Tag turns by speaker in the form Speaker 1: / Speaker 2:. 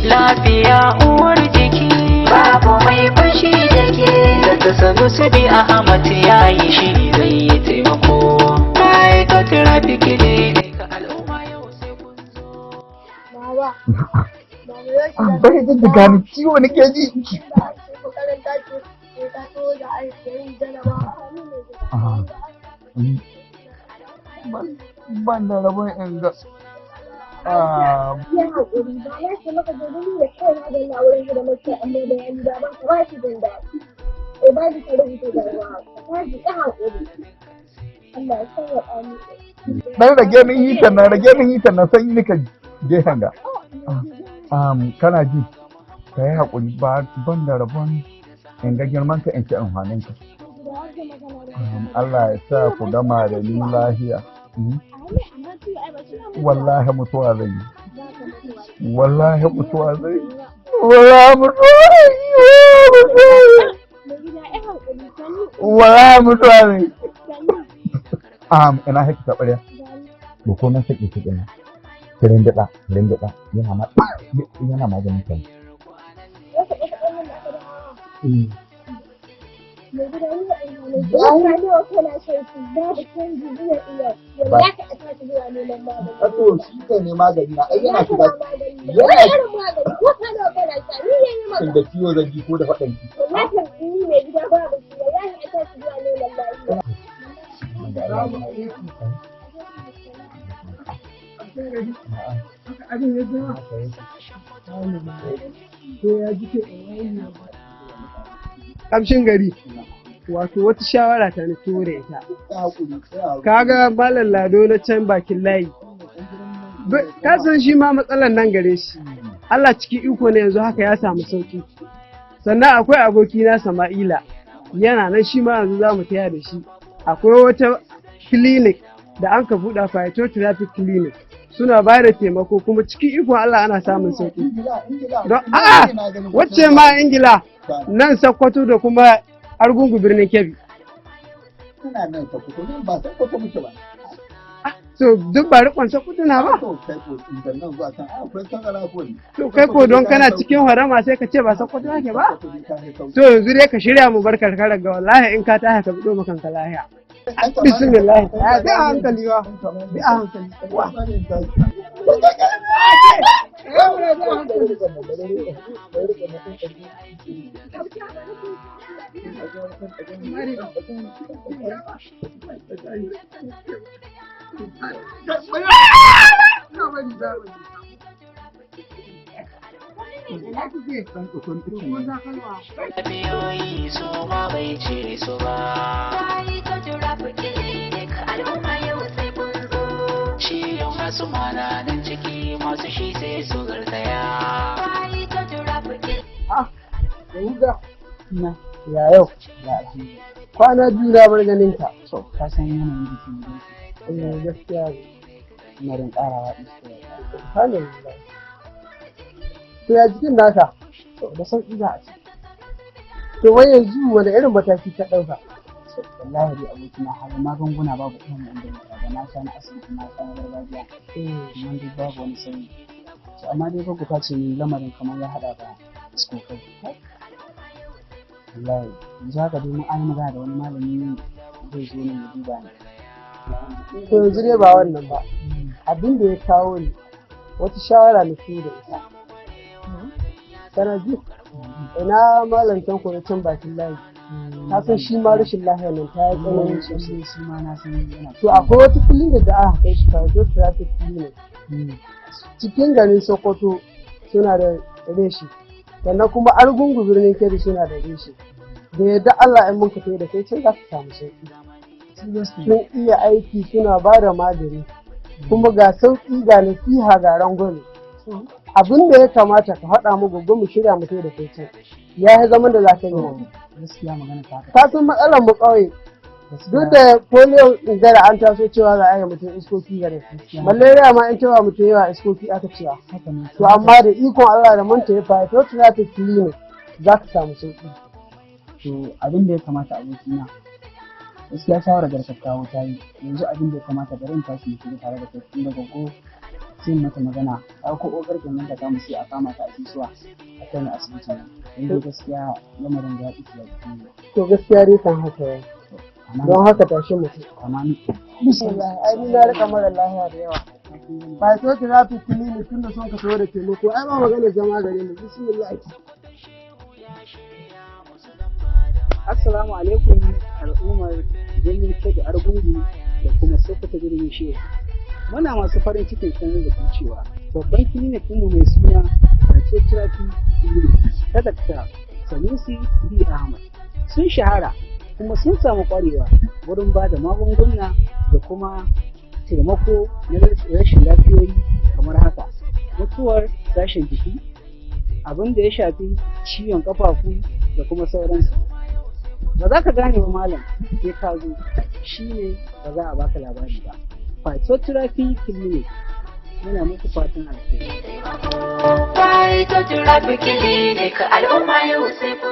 Speaker 1: Lafiya uwar jiki, babu mai fashi da ke. Daga Sanusi bi Ahmad ya yi shiri zai yi taimako. Kai traffic ne ka al'umma yau sai kun zo.
Speaker 2: Baba. Baba ya shiga.
Speaker 3: Bari jijjiga ni, ciwo nake ji.
Speaker 2: Makaranta ce sai ka so da aiki yin jarabawa.
Speaker 3: Ah, ban da rabon in ga. Ah,
Speaker 2: Ya haƙuri ba ya ce maka domin da kai na da wurin hidimar kai amma bayani ba ba ka ba shi jin daɗi. Ko ba shi ka rubuta jarabawa. Ka ji ka haƙuri. Allah ya sauwaƙa mu.
Speaker 3: Dan rage min hitan nan, rage min hitan nan, sanyi nika gehen ga. Kana ji, ka yi haƙuri, ba ban da rabon in ga girman ka in ci amfanin ka. Allah ya sa ku gama da ni lafiya. Wallahi mutuwa zai yi. Wallahi mutuwa zai yi. Wallahi mutuwa zai yi. Wallahi mutuwa zai yi. Ina haƙi ta ɓarya. To ko nan sake sake nan. Kirin daɗa, kirin daɗa, yana ma yana maganin kan.
Speaker 4: Kato shi kai ne magani na ai yana shiga yana shin da ciwo zan ji ko da faɗan ki.
Speaker 5: Kamshin gari, wato wata shawara ta na da ita. Kaga Malam Lado na can bakin layi, ka san shi ma matsalar nan gare shi. Allah cikin iko ne yanzu haka ya samu sauki. Sannan akwai abokina Sama'ila, yana nan shi ma yanzu za mu taya da shi. Akwai wata clinic da an ka buɗa, phytotherapy clinic, suna ba da taimako kuma cikin ikon Allah ana samun sauki. Don a'a, wacce ma Ingila, nan Sokoto da kuma Argungu, birnin Kebbi.
Speaker 4: Ina nan Sokoto, nan ba Sokoto muke ba.
Speaker 5: So duk ba rikon Sokoto na ba?
Speaker 4: To kai ko da nan zuwa can akwai tazara ko ne.
Speaker 5: To kai ko don kana cikin harama sai ka ce ba Sokoto kake ba? To yanzu dai ka shirya mu bar karkarar ga, wallahi in ka tashi ka bido ma kanka lahiya. Bismillah. Ya bi a hankali wa. Bi a hankali. Wa.
Speaker 1: Lafiyoyi su ma bai cire su ba. Al'umma yau sai kun zo. Ciyon masu mana nan ciki masu shi sai su garzaya.
Speaker 5: Ah, Yahuza. Na, ya yau? Ya alhamdulillah. Kwana biyu na bar ganin ka.
Speaker 6: To, ka san yanayin jikin ne.
Speaker 5: Eh, gaskiya ne.
Speaker 6: Ina don ƙarawa iska.
Speaker 5: Subhanallah. To ya jikin naka?
Speaker 6: To, da sauƙi za a ce.
Speaker 5: To wai yanzu wani irin mataki ka ɗauka?
Speaker 6: To, wallahi dai abokina har magunguna babu irin wanda na sha ba, na sha na asibiti, na sha na gargajiya. Amma dai babu wani sauyi. To, amma dai gwaggo ta ce min lamarin kamar ya haɗa da iskokai. Wallahi, yanzu haka dai mun an yi magana da wani malami zai zo ne ya duba ni.
Speaker 5: To yanzu dai ba wannan ba. Abin da ya kawo ni, wata shawara na da ita. Kana ji? Ina Malam Tanko na can bakin layi. Ka san shi ma rashin lafiyar nan ta yi tsanani sosai.
Speaker 6: Sosai, shi ma na san yana.
Speaker 5: To akwai wata clinic da aka kai shi, physiotherapy clinic. Cikin garin Sokoto suna da reshi. Sannan kuma Argungu, birnin Kebbi, suna da reshi. Da yadda Allah in mun ka tafi da kai can za ka samu sauki. Sun iya aiki, suna ba da magani. Kuma ga sauƙi, ga nasiha, ga rangwame. Abin da ya kamata ka faɗa mu gobe mu shirya mu tafi da kai can. Ya yi zaman da za ka yi nan.
Speaker 6: Gaskiya magana ta haka.
Speaker 5: Ka san matsalar mu ƙauye. Duk da polio gara an taso cewa za a yi mutum iskoki gare. Malaria ma in cewa mutum yawa iskoki aka cewa.
Speaker 6: Haka ne.
Speaker 5: To amma da ikon Allah da mun tafi phytotherapy clinic za ka samu sauƙi.
Speaker 6: To abin da ya kamata, abokina, gaskiya shawarar da ka kawo ta yi. Yanzu abin da ya kamata, bari in tashi mu shiga tare da kai tunda gwaggo Sai in mata magana, a ko kokar nan da kamu sai a kama ta a kisuwa a kai ni asibiti nan. In dai gaskiya lamarin da ya ƙi ya ƙi.
Speaker 5: To gaskiya dai kan haka ya. Don haka tashi mutum.
Speaker 6: Amma ni
Speaker 5: Bismillah, ai ni na rika mara lahiya da yawa. Ba to traffic clinic tun da son ka tawo da taimako, ai ba magana zama gare mu. Bismillah.
Speaker 6: Assalamu alaikum al'ummar birnin Kebbi Argungu da kuma Sokoto birnin Shehu. Muna masu farin cikin sanar da ku cewa babban clinic ɗinmu mai suna Physiotherapy Clinic ta Dr. Sanusi B. Ahmad sun shahara kuma sun samu ƙwarewa wurin ba da magunguna da kuma taimako na rashin lafiyoyi kamar haka mutuwar sashen jiki, abin da ya shafi ciwon ƙafafu da kuma sauransu. Ba za ka gane ba malam sai ka zo, shi ne ba za a baka labari ba. Physiotherapy Clinic, muna muku fatan alheri.
Speaker 1: Phytotherapy Clinic, al'umma yau sai ku